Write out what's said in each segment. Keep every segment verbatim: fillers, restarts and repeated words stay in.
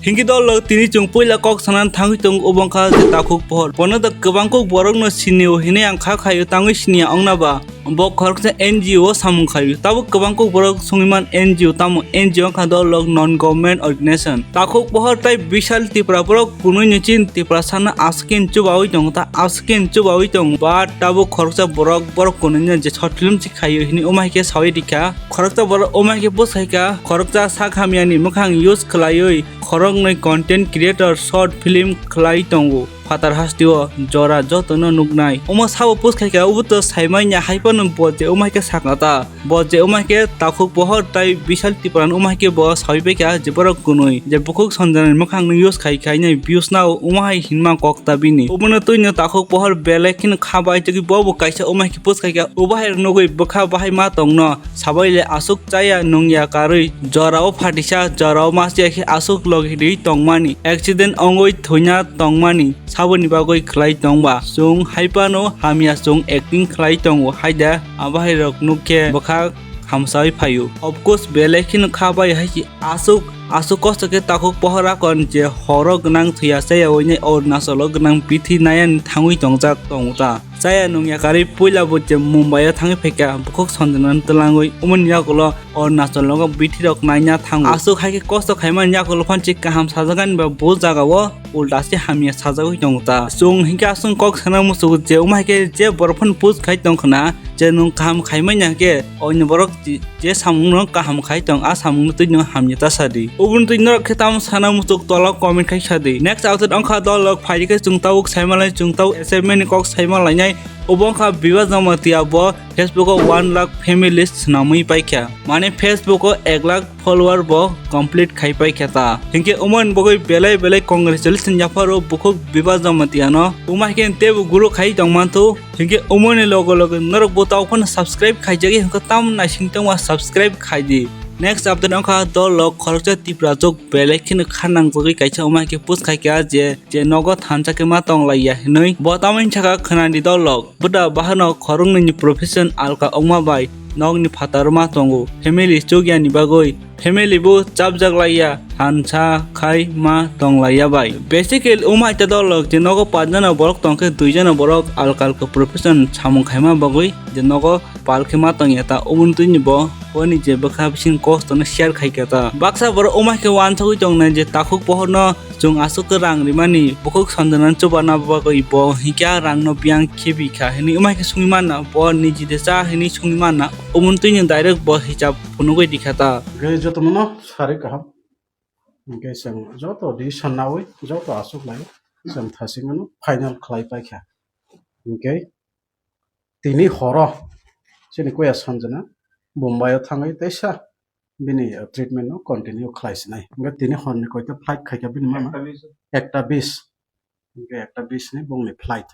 Hinkhe dolok tini chwng puila kok sanani thangwi tongo, obo wngkha je takhuk pohor. Bono da kwbang kuk borokno sinio hinwi ang kha khaio, tangwi siniya wngna ba? Bo khoroksa N G O o samung khaio. Tabuk kwbang kuk borok swngwi man N G O tamo? N G O wngkha dolok non government organization. Takhuk pohor tai Bishal Tripura borok kunui ni chin Tripura sana aswk khe chubawi tongo ta, aswk khe chubawi tongo. But tabuk khoroksa borok, borok kunui no je short film se khaio hinwi omo hai khe sawi rikha. Khoroksa borok omo hai khe bwsai kha, khoroksa sak hamya ni mwkhang use khlaiwi khoroknwi content creator short film khlai tongo. Phatar hasteo jora jotono nuknai. Omo sabo post khaikha, obo to saimanya, hai phano bo je omo hai khe sakha ta. Bo je omo hai khe takhuk pohor tai Bishal Tripura ni omo hai khe bo sawi paikha je borok kunui je bukhuk Sanjana ni mwkhang no use khai khai nai views nao omo hai hinma kok ta bini. Obono twino takhuk pohor belai kheno kha bai togwi bo bo kaisa omo hai khe post khaikha. Obo hai rok nugwi bwkha bahai ma tongno. Sabai le aswk chaya nungya karwi, jorao phatisa, jorao masiya khe aswk logi rwi tongmani, accident wngwi thwina tongmani, saboni bagwi khlai tongba. Chwng hai phano hamya chwng acting khlai tongo, haida abo hai rok nuk khe bwkha hamsawi phaio. Of course, belai kheno kha bai hai se aswk, aswk kosto khe takhuk pohor akon je horo gwnang thwiya chaya oinai Arunachalo gwnang bithi nayani thangwi tongjak tongo ta. Chaya nungya karwi puila bo je Mumbai o thangwi phaikha, bukhuk Sanjana twlangwi, umoni yakulo Arunachal nogo bithi rok naina thango. Aswk hai khe kosto khaimani yakulo phansi kaham sajakani ba bo jaga o ulta se hamya sajagwi tongo ta. Chwng hinkhe aswk kok sana muchungo je omo hai khe je borok phano post khai tong khna je nwng kaham khaimani ya khe oino borok je samung no kaham khai tong, a samung no twi no hamya ta sa di. Ubun twi norok khe tamo sana muchuk tola comment khai sa di. Next update wngkha dolok phai khe chwng tabuk sai malai, chwng tabuk achievement ni kok sai malai nai. Obo wngkha Biba Jamatia, bo Facebook o one lakh families swnamwi paikha. Mane Facebook o ek lakh follower bo complete khai paikha ta. Hinkhe umoni bagwi belai belai congratulations yapharo bukhuk Biba Jamatia no. Uma hinkhe tebo guru khai tong manthu. Hinkhe umoni logo logo norok bo tau phano subscribe khaijagwi hinkhe tam naising tongma subscribe khai di. Next update wngkha dolok khoroksa Tripura chuk belai kheno kha nangjagwi kaisa uma hinkhe post khaikha je, je nogo thansa khe ma tong laiya hinwi. Bo tamoni sakha khwnadi dolok. Bwda bahano khoroknwi ni profession alka wngma bai nokni phataro ma tongo. Family chukya ni bagwi family bo chapjak laiya, thansa khai ma tong laiya bai. Basically, omo hai ta dolok je nogo panch jona borok tong khe dui jona borok alka alka profession samung khaima bagwi je nogo pal khe ma tong ya ta, omo twi ni bo boni je bwkha bising kosto no share khai kha ta. Baksa borok omo hai khe wansugwi tong nai je takhuk pohor no chwng aswk khe rang rimani, bukhuk Sanjana chuba na bagwi bo hinkhe a rang no biyang khibi kha hinwi omo hai khe sungwi manna, bo niji de cha hinwi sungwi manna, omo twi ni direct bo hisab phunugwi di kha ta. Hwnkhe jotono no sari kaham. Hwnkhe chwng joto decision naui joto aswk lai chwng thasingmano final khlai paikha. Hwnkhe tini horo chini kuya Sanjana Mumbai o thangwi teisa bini, uh, treatment no continue khlai sinai. Hwnkhe tini horni koita flight khaikha bini mama? Ekta bis. Ekta bis. Hwnkhe ekta bis ni bongni flight.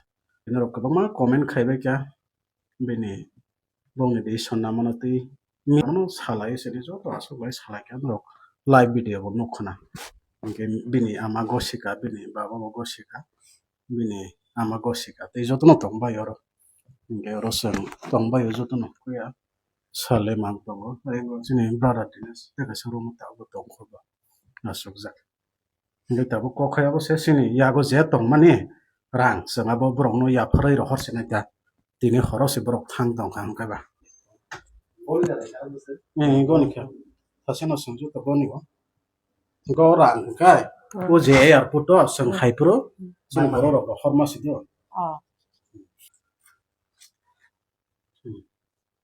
Bini rok kwbangma comment khaibai kha. Bini bongni decision namano twi mano salai sini joto aswk bai salai kha norok live video bo nuk khna. Hwnkhe bini ama gosika, bini baba bo gosika, bini ama gosika tei jotono tong bai oro. Hwnkhe oro chwng tong bai o jotono kuya sale mang tongo. Tei chini brother Dinesh tei kaisa room o tabuk tong kho bo aswk jak. Hingke tabuk kok hai abo se chini yago je tongmani rang, chwng abo borokno yapharwi rohor sinai ta. Tini horo se borok thang tong kha hwnkhe ba. Eh, goni khe. Saseno sengju to goni bo. Go rang hwnkhe. O je airport o chwng hai phuru chwng borok rok rohor ma sidi o.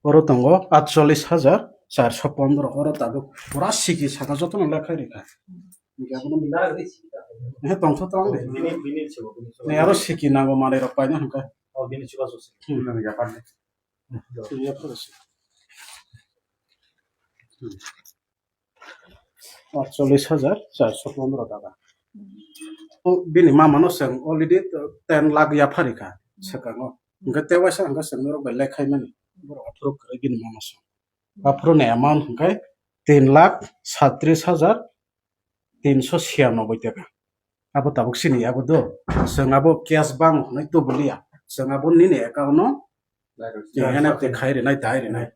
Oro tongo atchollish hajar charso pondro, oro tabuk pura siki saka jotono lekhai rikha. Hingke abono, he tongtho tong de. Ni aro siki nango manui rok paina hingka. Hmm. Atchollish hajar charso pondro taka. O bini mama no chwng already ten lakh yapharikha swkango. Hingke tewaisa hingke chwng norok bai lekhaimani. Borok aphuru kwrwi bini mama chwng. Aphuru ni amount hingke tin lakh satris hajar tinso siyanoboi taka. Abo tabuk sini abo do. Chwng abo cash bang hwnwi tubuliya. Chwng abo nini account no N F T khai rinai, dai rinai.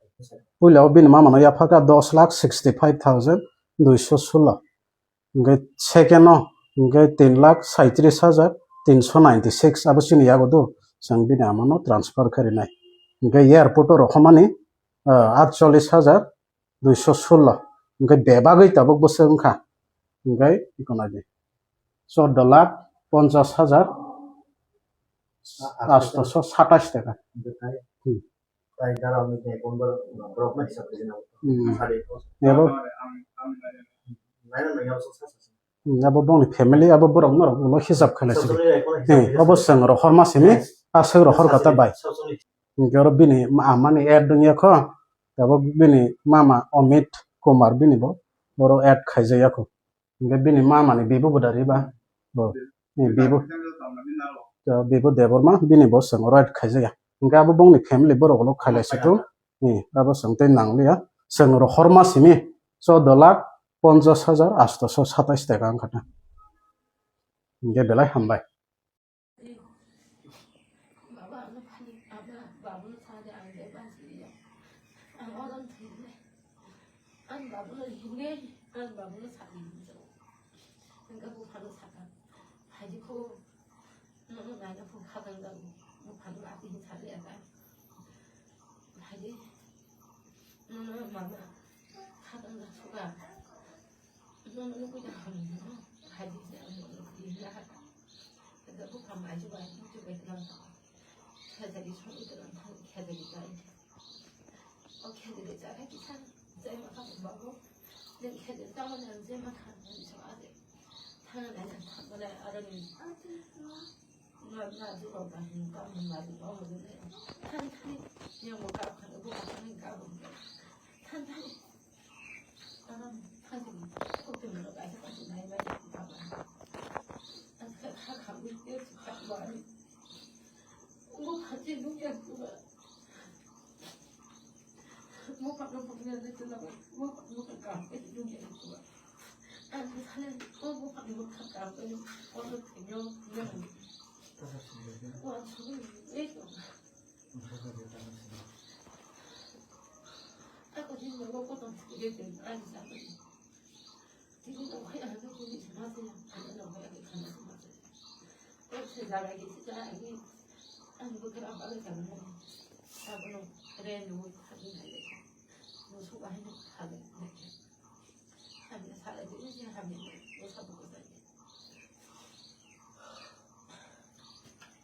Puila o bini mama no yaphaka dos lakh sixty five thousand duiso sulo. Hwnkhe second o hwnkhe tin lakh saitrish hajar tinso ninety six abo chini yago do chwng bini amano transfer kharinai. Hwnkhe airport o rohormani, ah, atchollish hajar duiso sullo. Hwnkhe bebagwi tabuk bwswk wngkha. Hwnkhe iko naidi. Chordo lakh ponchash hajar atosho satais taka. Hmm. Hmm. Abo, hmm, abo bongni family, abo borok norok ulo hisab khailai sidi. Hmm, obo chwng rohorma simi, aswk rohor kata bai. Hwnkhe oro bini ma-, amani ad wngya kho. Abo bini mama Amit Kumar bini bo, boro ad khaijaya kho. Hwnkhe bini mama ni bibo bo dari ba? Bo. Eh, bibo. To bibo Debbarma bini bo chwng right khaijaya. Hwnkhe abo bongni family borok ulo khailai se to. Eh, abo chwng tei nangliya. Chwng rohorma simi chordo lakh ponchash hajar atosho satais taka wngkha ta. Hwnkhe belai hambai. Baba, ano phani, ama babuno thani ang de bansi ya. Ang orom thwile. Ang babuno hine, ang babuno thani hine. Ang ka buphano thaka. Haidi ko, nono naina phung khadang da. Buphano ati hin thali ata. Haidi, nono mama khadang da suka. Nono nukui da hamno. Haidi, nono nukui da. Ega buphang aji bai, mutu bai tlang tang. Khejagi song tlang tang, khejagi bai. O khejagi jara kisa, jai ma kha babu. Nang khejagi tang nang jai ma kha nang jai ma de. Thang nang nang thang nang arang ni. Na, na, du rok ba hin ka mun ma du ma mun ne. Thang thang. Yang mo ka kha bu ka thang ka bu. Thang thang.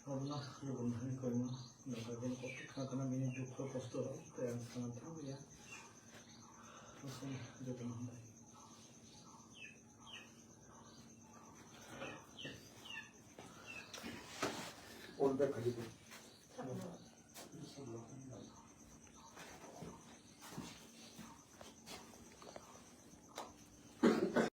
Abono lubung thani koima nokha bini kokti khna khna bini dukhu kosto rok tei ang sana thang ya. Aswk jotono hambai. Phone pay khaidi.